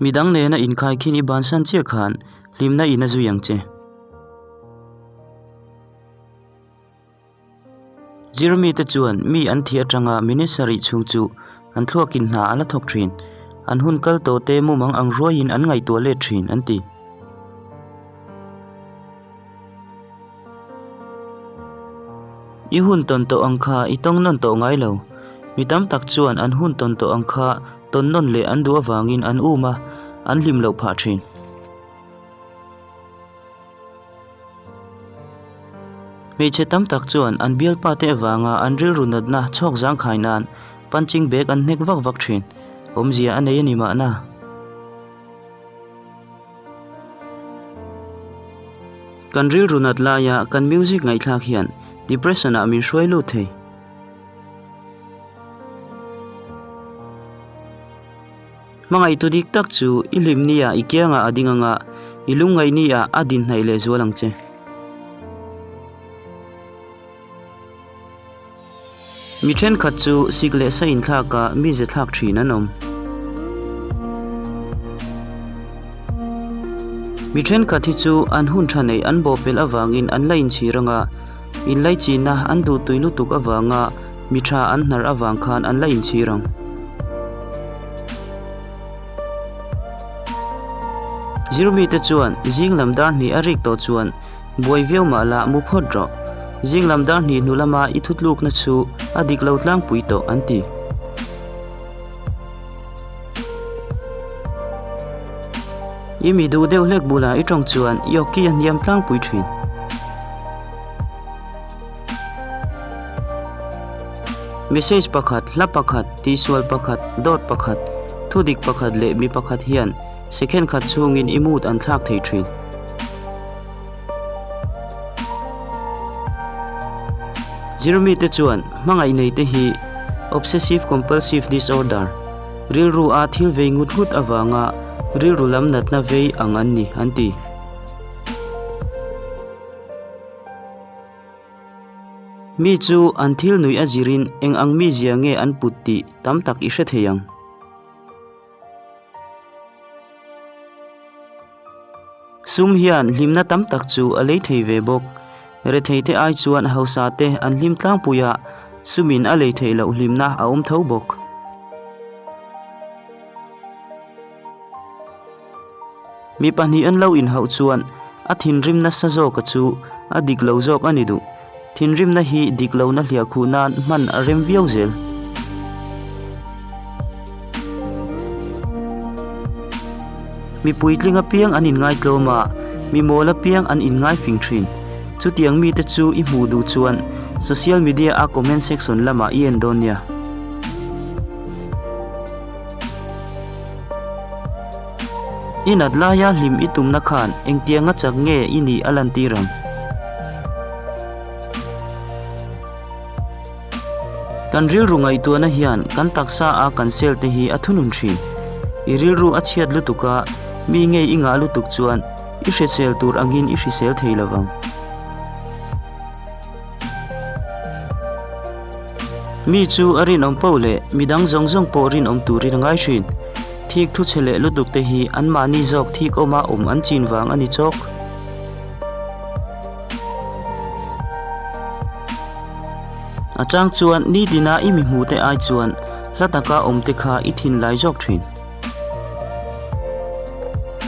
Midang nena inkhaikhin i bansan chiah khan hlimna in a zui ang che. Zirmite chuan mi an thih atanga minute sarih chhung chu an thluakin hna a la thawk thin. An hun kal tawh te mumang ang ruaiin an ngaihtuah let thin, an ti. I hun tawn tawh ang kha i tawng nawn tawh ngai lo. Mi tam tak chuan an hun tawn tawh ang kha tawn nawn leh an duh avangin an um a, an hlim loh phah thin. Hmeichhe tam tak chuan an bialpa te avanga an rilru natna chhawk zangkhai nan punching bag an hnek vak vak thin. Awmzia a nei a ni mahna. Kan rilru nat laia kan music ngaihthlak hian depression ah min hruai lut thei. Hmangaihtu dik tak chu i hlim nia i kiangah a ding anga i lungngaih nia a din hnaih leh zual ang che. Mi thenkhat chu sik leh sa inthlaka mi ze thlak thin an awm. Mi thenkhat hi chu an hun tha neih an bawhpelh avangin an la inchhir anga inlaichinna an duhtui lutuk avanga Mi tha an hnar avang khan an la inchhir ang. Zirmite chuan zing lam dar hnih a rik tawh chuan buai viau mah la mu phawt rawh. Zing lam dar hnih hnu lama i thutlukna chu a dik lo tlangpui tawh an ti. I mi duh deuh hlek bulah i tawng chuan i awki a hniam tlangpui thin. Message pakhat, hla pakhat, tihsual pakhat, dawt pakhat, thudik pakhat leh mi pakhat hian second khat chhungin i mood an thlak thei thin. Zirmite chuan hmangaih neite hi Obsessive Compulsive Disorder, rilru a thil vei ngut ngut avanga rilru lam natna vei ang an ni an ti. Mi chu an thil nuih a zirin eng ang mizia nge an put tih tam tak i hre thei ang. Sum hian hlimna tam tak chu a lei thei ve bawk. Retheite ai chuan hausa te an hlim tlangpui a, sumin a lei theih loh hlimna a awm tho bawk. Mi pahnih an lo inhauh chuan a thinrim nasa zawka chu a dik lo zawk a ni duh. Thinrimna hi dik lohna hliahkhuh nan hman a rem viau zel. Mi puitling apiang an inngaitlawm a, mi mawl apiang an inngaifing thin. Chutiang mite chu i hmuh duh chuan social media a comment section lamah i en dawn nia. I nat laia hlim i tumna khan engtianga chak nge i nih a lantir ang? Kan rilru ngaihtuahna hian kan taksa a kan cell te hi a thunun thin. I rilru a chhiat lutuk a, mi ngei i ngah lutuk chuan i hrisel tur angin i hrisel thei lovang. Mi chu a rinawm poh leh midang zawng zawng pawh rinawm turin a ngai thin. Thik thu chhe leh lutuk te hi anmahni zawk thik awma awm an chin vang a ni chawk. A chang chuan nitina i mi hmuhte ai chuan hla taka awm te kha i thinlai zawk thin.